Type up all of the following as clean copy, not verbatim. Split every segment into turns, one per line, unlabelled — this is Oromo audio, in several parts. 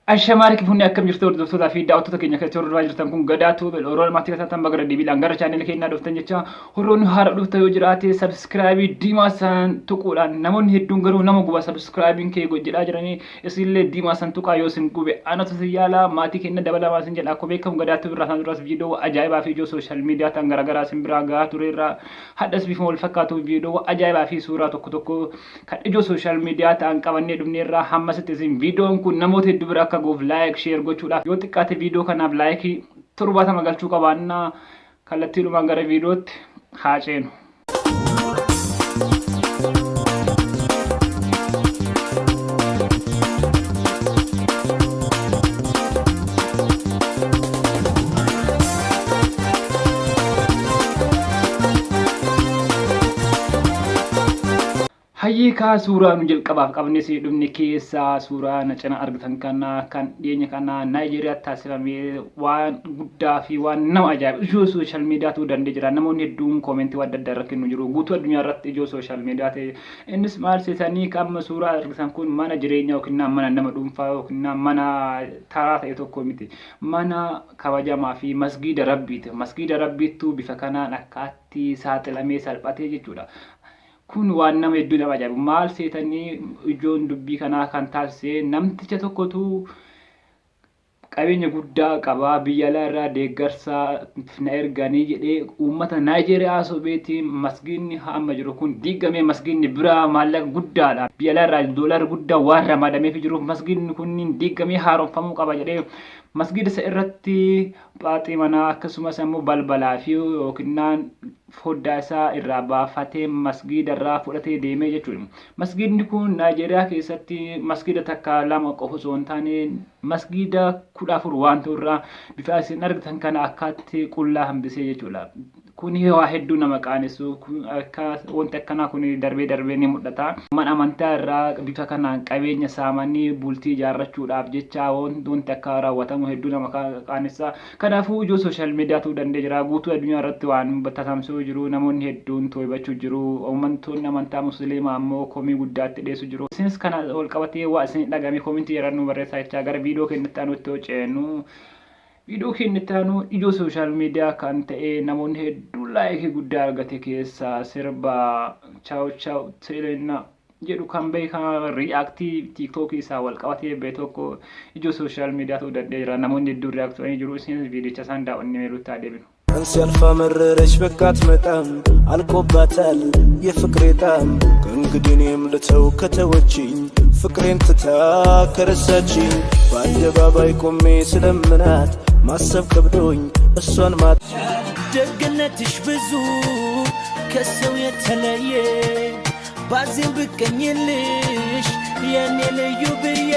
Ashamaa harki akkam jirtu, hordoftootaa fi daawwattoota keenya kan hordofaa jirtan kun Gadaa Tube. Oromoo maatii kan baga deebiidhaan gara chaanela keenyaa dhuftan jecha, hordofni haara dhufta yoo jiraate subscribe diimaa san tuquudhaan, namoonni hedduun garuu nama guba subscribeiin kee jedhaa jiranii, isinillee diimaa san tuqaa. Yoo isin gube anatu si yaala, maatii keenya dabalamaa isin jedha. Akkuma beekamu Gadaa Tube irraa isaan duras viidiyoo ajaa'ibaa fi ijoo social media ta'an garaagaraa isin biraa gahaa tureerra. Hadhas bifuma wal fakkaatu viidiyoo ajaa'ibaa fi suuraa tokko tokko kan ijoo social media ta'an qabannee dhufneerraa. Hammasitti isin viidiyoon kun namoota hedduu bira akka ga'uuf like, share gochuudhaaf, yoo xiqqaate viidiyoo kanaaf like 70 galchuu qabaannaa. Kallattiidhumaan gara viidiyootti haa ceenu. Hayyeekaa, suuraa nu jalqabaaf qabne si dhufne keessaa suuraa na cina argitan kana kan dhiyeenya kana Naayijeeriyaatti taasifamee waan guddaa fi waan nama ajaa'ibu ijoo social media ta'uu danda'e jira. Namoonni hedduun comment adda addaa irra kennu jiru. Guutuu addunyaa irratti ijoo social media ta'e. Innis maal seetanii, amma suuraa argitan kun mana jireenyaa yookiin mana nama dhuunfaa yookiin mana taraa ta'e tokko miti. Mana kabajamaa fi masgiida Rabbiiti. Masgiida Rabbiittuu bifa kanaan akkaatti saaxilamee salphatee jechuudha. Kun waan nama hedduu nama ajaa'ibu. Maal seetanii, ijoon dubbii kanaa kan taasise namticha tokkotu qabeenya guddaa qabaa, biyya alaa irraa deeggarsa na erganii jedhee uummata Naayijeeriyaa sobeetiin masgiidni amma jiru kun diigamee masgiidni biraa maallaqa guddaadha. Biyya alaa irraa doolaarri guddaa waan ramadameef jiruuf masgiidni kunniin diigamee haaromfamuu qaba jedhee masgiida isa irratti phaaxii manaa akkasumas ammoo balbalaa fi yookiin foddaa isaa irraa baafatee masgiida irraa fudhatee deemee jechuudha. Masgiidni kun Naayijeeriyaa keessatti masgiida takka lama qofa osoo hin taane masgiida 14 waan ta'u irraa bifa isin argitan kana akkaatti qullaa hambisee jechuudha. Kun waa hedduu nama qaanessu, akka wanti akkanaa kun darbee darbee ni mul'ata. Mana amantaa irraa bifa kanaan qabeenya saamanii bultii ijaarrachuudhaaf jecha wanti akka raawwatamu hedduu nama qaanessa. Kanaafuu ijoo social media ta'uu danda'e jira. Guutuu addunyaa irratti waan tatamsa'uu jiru. Namoonni hedduun to'ibachuu jiru. Uummattoonni amantaa Musliimaa ammoo komii guddaatti dhiyeessu jiru. Isinis kana wal qabatee waa isin dhagame comment yeroo nu barreessaa jechaa gara viidiyoo keenyatti aanutti yoo ceenu, viidiyoo keenyatti aanu ijoo social media kan ta'e, namoonni hedduu like guddaa argate keessaa sirba "Chaaw Chaaw Teeleenna" jedhu kan beekamaa react TikTok isaa wal qabatee ba'e tokko ijoo social media ta'uu danda'e jira. Namoonni hedduun react godhanii jiru. Isinis viidiyicha isaan daawwannee meeluutti haa deebinu.
ቀን ሲያልፍ አመረረች በቃ አትመጣም፣ አልቆባታል የፍቅሬ ጣም። ከእንግዲህ እኔም ልተው ከተወችኝ፣ ፍቅሬን ትታ ከረሳችኝ። በአደባባይ ቆሜ ስለምናት ማሰብ ከብዶኝ እሷን ማ
ደግነትሽ ብዙ ከሰው የተለየ፣ ባዜን ብቀኝልሽ የኔ ልዩ ብዬ፣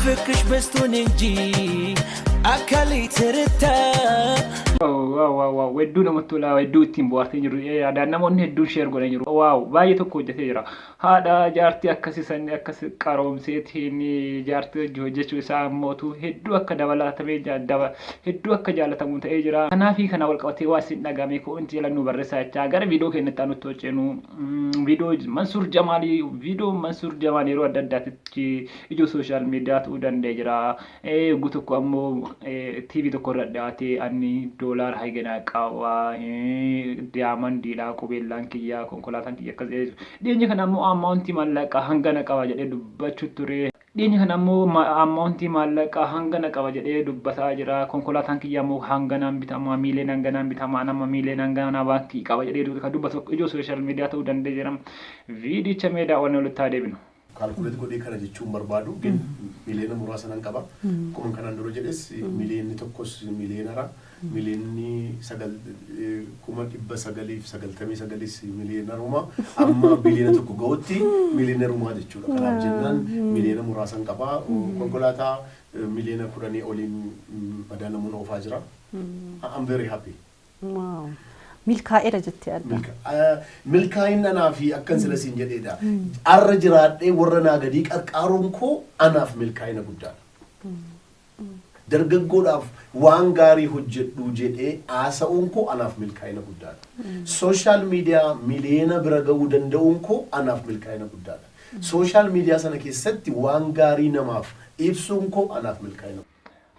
ፍቅርሽ በዝቶን እንጂ አካሌ ትርታ።
Wow, hedduu namatti tola, hedduu ittiin bohaartee jiru. Yaadaan namoonni hedduun share godhanii jiru. Wow, baay'ee tokko hojjetee jira. Haadha jaartii akkasii san akkas qaroomseetiin jaartii hojii hojjechuu isaa mootu hedduu akka dabalatamee hedduu akka jaalatamu ta'ee jira. Kanaafi kana wal qabatee waa isin dhagame comment jala nu barreessaa jechaa gara viidiyoo keenyatti aanutti hojjennu, viidiyoo Mansuur Jamaalii. Viidiyoo Mansuur Jamaal yeroo adda addaatti ijoo social media ta'uu danda'e jira. Eeguu tokko ammoo TV tokko irra dhiyaatee ani doolaara hagana qaba, diyaamandiidha qubeellaan kiyya, konkolaataan kiyya akkas jedhee, dhiyeenya kana ammoo amount maallaqaa hangana qaba jedhee dubbachuu ture. Dhiyeenya kana ammoo amount maallaqaa hangana qaba jedhee dubbataa jira. Konkolaataan kiyya ammoo hanganaan bitamaa, miileen hanganaan bitamaa, nama miileen hanganaa baankii qaba jedhee kan dubbatu ijoo social media ta'uu danda'e jira. Viidicha mee daawwannee walitti haa deebinu.
Calculate godhee kana jechuun barbaadu ግን miliyoona muraasa nan qaba. Akkuma kanaan dura jedhes miliyoonni 1s millionaire, miliyoonni sagal 999,000s millionaireuma, amma biliyoona 1 ga'utti millionaireuma jechuudha. Kanaaf jennaan miliyoona muraasan qaba. Konkolaataa miliyoona 10 oliin madaalamuun oofaa jira. I'm very happy.
Wow. Milkaa'eera jettee adda.
Milkaa'inni anaa fi akkan sila siin jedheedha. Arra jiraadhee warra naa gadii qarqaaruun koo anaaf milkaa'ina guddaadha. Dargaggoodhaaf waan gaarii hojjedhu jedhee haasa'uun koo anaaf milkaa'ina guddaadha. Social media miliyoona bira ga'uu danda'uun koo anaaf milkaa'ina guddaadha. Social media sana keessatti waan gaarii namaaf ibsuun koo anaaf milkaa'ina.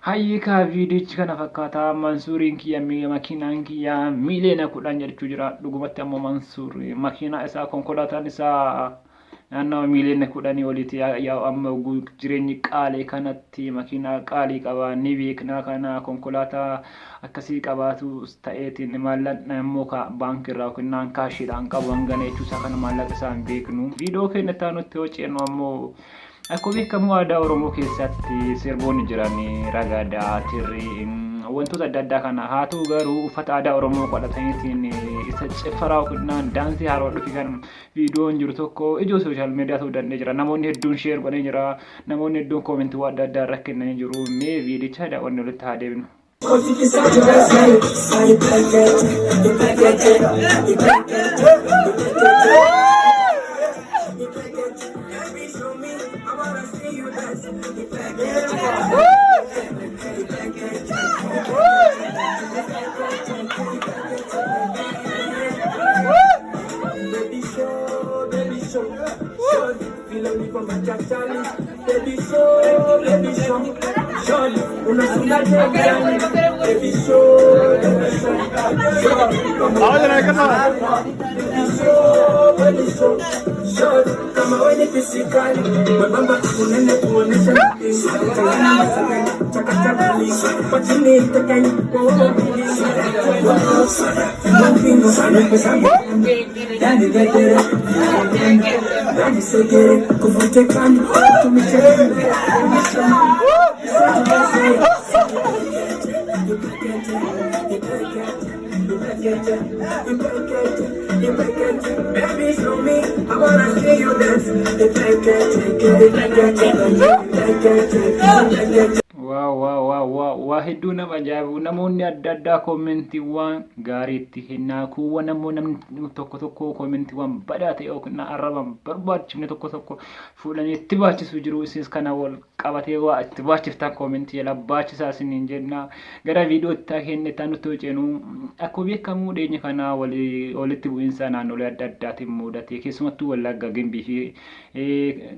Hayyi kaa, viidiyichi kana fakkaata. Mansuuriin kiyya makiinaan kiyya miiliyoona 10 jechuu jira. Dhugumatti ammoo Mansuur makiinaa isaa, konkolaataan isaa naannawa miiliyoona 10 oliiti. Yaa amma jireenyi qaalii kanatti makiinaa qaalii qaba ni beeknaa. Kana konkolaataa akkasii qabaatu ta'eetiin maallaqni immoo baankii irraa yookiin kaashiidhaan qabu hangana jechuusaa kana maallaqa isaa hin beeknu. Viidiyoo keenya itti aanutti yoo ceenu ammoo, akkuma beekamu aadaa Oromoo keessatti sirboonni jiran ragadaa, tirrii, wantoota adda addaa kana haa ta'u, garuu uffata aadaa Oromoo godhataniitiin isa ciffaraa yookiin daansii haaroo dhufi kan viidiyoon jiru tokko ijoo social media ta'uu danda'ee jira. Namoonni hedduun share godhanii jira. Namoonni hedduun koomentiiwwan adda addaa irra kennanii jiru. Mee viidicha daawwannee walitti haa deebinu. Wow, waa hedduu nama ajaa'ibu. Namoonni adda addaa koomentiiwwan gaariitti kennaa, kuuwwan ammoo namni tokko tokko koomentiiwwan badaa ta'e yookiin arraba barbaachifne tokko tokko fuudhanii itti baachisu jiru. Isinis kana wal qabatee waa itti baachiftan koomentii jala baachisaa isiniin jenna. Gara viidiyoo itti kenne itti aanutti yoo ceenu, akkuma beekamu dhiyeenya kana walitti bu'iinsa naannolee adda addaatiin mudate, keessumattuu Wallagga, Gimbii fi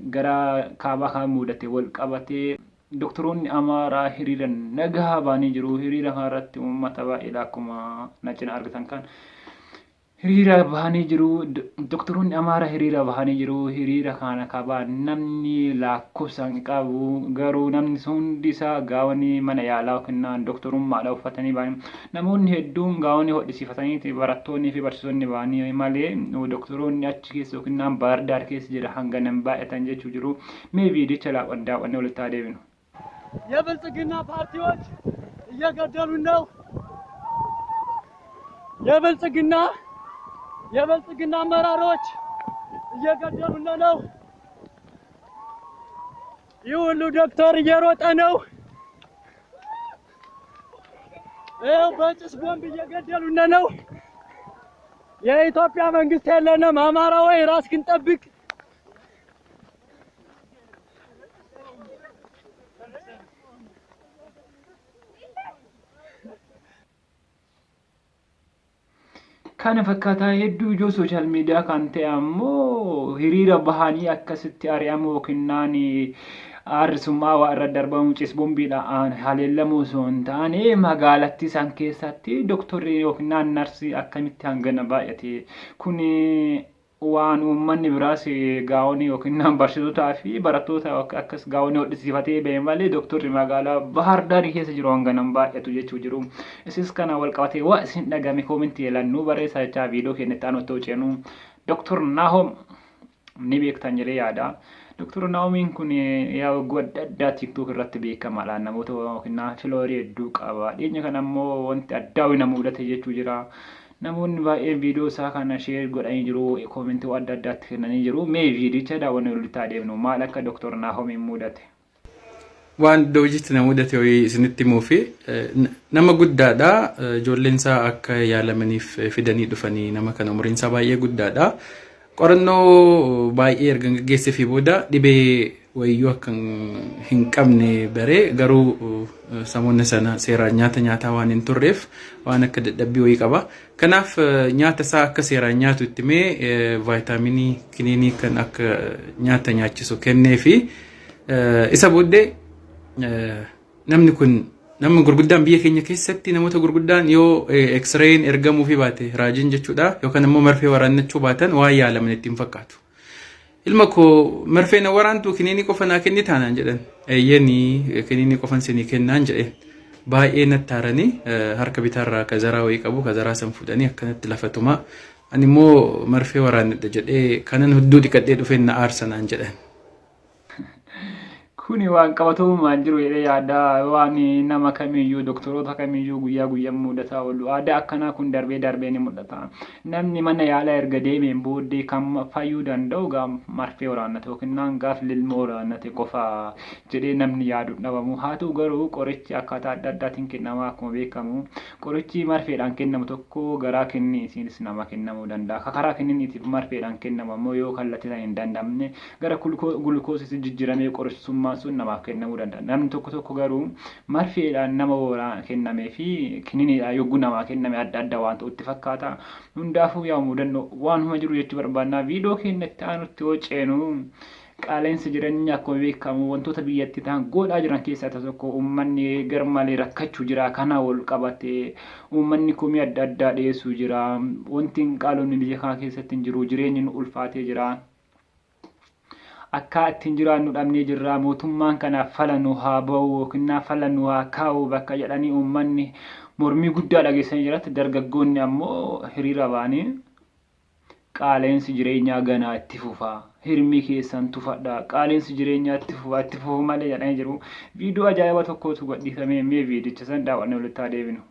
gara kaabaa kan mudate wal qabatee doktoroonni Amaaraa hiriira nagaa ba'anii jiru. Hiriira kanarratti uummata baay'eedha, akkuma na cina argitan kan hiriira bahanii jiru. Doktoroonni Amaaraa hiriira bahanii jiru. Hiriira kana kabaa namni lakkoofsa hin qabu, garuu namni hundi isaa gaawonii mana yaalaa yookiin doktorummaadha uffatanii bahanii, namoonni hedduun gaawonii hodhisiifatanii, barattoonnii fi barsiisonni bahanii malee doktoroonni achi keessa yookiin Baardaar keessa jira hanga nan baay'atan jechuu jiru. Mee viidicha daawwannee walitti haa deebinu.
የብልጽግና ፓርቲዎች እየገደሉን ነው። የብልጽግና አመራሮች እየገደሉን ነው። ይህ ሁሉ ዶክተር እየሮጠ ነው። ይኸው በጭስ ቦምብ እየገደሉን ነው። የኢትዮጵያ መንግስት የለንም። አማራ ወይ ራስህን ጠብቅ።
Kana fakkaataa hedduu ijoo social media kan ta'e ammoo hiriira bahanii akkasitti ari'amuu yookiin aarrisummaa waa irra darbamu, cisbombiidhaan haleellamuu osoo hin taane, magaalattii san keessatti doktorri yookiin narsii akkamitti hangana baay'ate? Kun waan uummanni biraas gaa'onii yookiin barsiisotaa fi barattoota akkas gaa'onii hodhisiifatee bahe malee doktorri magaalaa Bahar Daarii keessa jiru hanganan baay'atu jechuu jiru. Isis kana wal qabatee waa isin dhagame koomentii jelannuu barreessaa jechaa, viidiyoo keenya itti aanu ta'u ceenu, Doktor Naahom ni beektan jedhee yaada. Doktor Naahomiin kun yaa waggaa adda addaa TikTok irratti beekamaadha. Namoota yookiin followerii hedduu qaba. Dhiyeenya kana immoo wanti addaa nama mudate jechuu jira. Namoonni baay'een viidiyoo isaa kana share godhanii jiru. Koomentii adda addaatti kennanii jiru. Mee viidicha daawwannee walitti haa deemnu. Maal akka Doktor Naahomiin mudate?
Waan iddoo hojiitti na mudate wayii isinitti himuu fi nama guddaadha. Ijoolleen isaa akka yaalamaniif fidanii dhufanii, nama kana umriin isaa baay'ee guddaadha. Qorannoo baay'ee erga gaggeessee fi booda dhibee Wayiyyuu akka hin qabne baree garuu samoonna sana seeraan nyaata nyaataa waan hin turreef waan akka dadhabbii wayii qaba. Kanaaf nyaata isaa akka seeraan nyaatu itti himee vaayitaaminii kiniinii kan akka nyaata nyaachisu kennee fi isa booddee namni kun namni gurguddaan biyya keenya keessatti namoota gurguddaan yoo eksireen ergamuufii baate raajiin jechuudha yookaan immoo marfee waraannachuu baatan waan yaalaman ittiin fakkaatu. Ilma koo marfee na waraantu kiniinii qofa naa kenni taanaan jedhan. Eeyyeni kiniinii qofan sinii kennaan jedheen. Baay'ee natti aaranii harka bitaarraa kazaraa wayii qabu kazaraa san fuudhanii akkanatti lafa tumaa. Ani immoo marfee waraannadha jedhee kanan hudduu dhiqadhee dhufeen na aarsa naan jedhan.
Kuni waan qabatamumaan jiru jedhee yaada. Waan nama kamiyyuu doktoroota kamiyyuu guyyaa guyyaan mudataa oolu. Aadaa akkanaa kun darbee darbee ni mul'ata. Namni mana yaalaa erga deemeen booddee kan fayyuu danda'u gaaf marfee waraannate yookiin gaaf lilmoo waraannate qofa jedhee namni yaadu hin dhabamu. Haa ta'u garuu qorichi akkaataa adda addaatiin kennama akkuma beekamu. Qorichi marfeedhaan kennamu tokko garaa kenniisiinis nama kennamuu danda'a. Ka karaa kenniiniitiif marfeedhaan kennamu ammoo yoo kallattiidhaan hin danda'amne gara gulukoositti jijjiiramee qorichisummaan sun namaaf kennamuu danda'a. Namni tokko tokko garuu marfeedhaan nama kennamee fi kininiidhaan yogguu namaa kenname adda adda waan ta'utti fakkaata. Hundaafuu yaa mudannoo waanuma jiru jechuu barbaanna. Viidiyoo keenya itti aanutti yoo ceenu qaala'insi jireenyaa akkuma beekamu wantoota biyyattii ta'an godhaa jiran keessaa isa tokko uummanni garmalee rakkachuu jira. Kana wal qabatee uummanni komii adda addaa dhiyeessuu jira. Wanti hin qaalomne biyya kana keessatti hin jiru. Jireenyi nu ulfaatee jira. Akkaa ittiin jiraannu dhabnee jirra. Mootummaan kanaaf fala nu haa ba'u yookiin fala nu haa kaa'u bakka jedhanii uummanni mormii guddaa dhageessanii jiratti dargaggoonni ammoo hiriira ba'anii qaala'insi jireenyaa ganaa itti fufa. Hirmii keessan tufadha. Qaala'insi jireenyaa itti fufa itti fufu malee jedhanii jiru. Viidiyoo ajaa'iba tokkotu gadhiifamee mee viidicha san daawwannee walitti haa deebinu.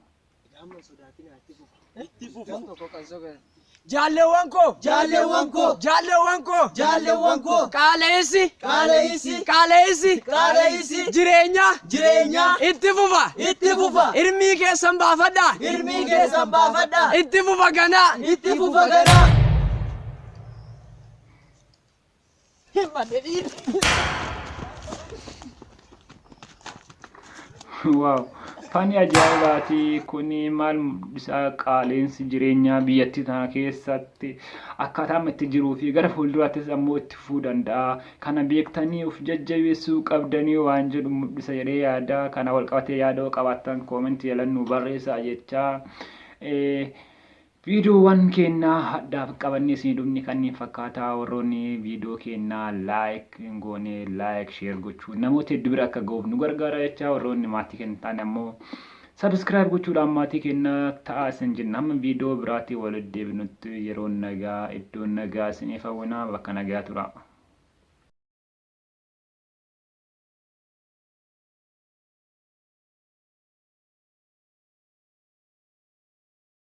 Jaalleewwan koo.
Jaalleewwan koo.
Jaalleewwan koo.
Jaalleewwan koo.
Qaala'insi.
Qaala'insi.
Qaala'insi.
Qaala'insi.
Jireenya.
Jireenya.
Itti fufa.
Itti fufa.
Hirmii keessan baafadhaa.
Hirmii keessan baafadhaa.
Itti fufa ganaa.
Itti fufa ganaa.
Waaw! Fani ajaa'ibaati kuni maal mul'isa qaala'insi jireenyaa biyyattii tana keessatti akkaataa amma itti jiruu fi gara fuulduraattis ammoo itti fufuu danda'a. Kana beektanii of jajjabeessuu qabdanii waan jedhu mul'isa jedhee yaada. Kana wal qabatee yaada yoo qabaattan koomentii jala nu barreessaa jechaa. Viidiyoowwan keenya hadhaaf qabannee isinii dhufne kanneen fakkaataa warroonni viidiyoo keenya like hin goone like share gochuun namoota hedduu bira akka ga'uuf nu gargaara jechaa warroonni maatii keenya ta'an ammoo subscribe gochuudhaan maatii keenya ta'aa isin jenna hamma viidiyoo biraatiin walitti deebinutti yeroon nagaa iddoon nagaa isiniif hawwina bakka nagaa tura.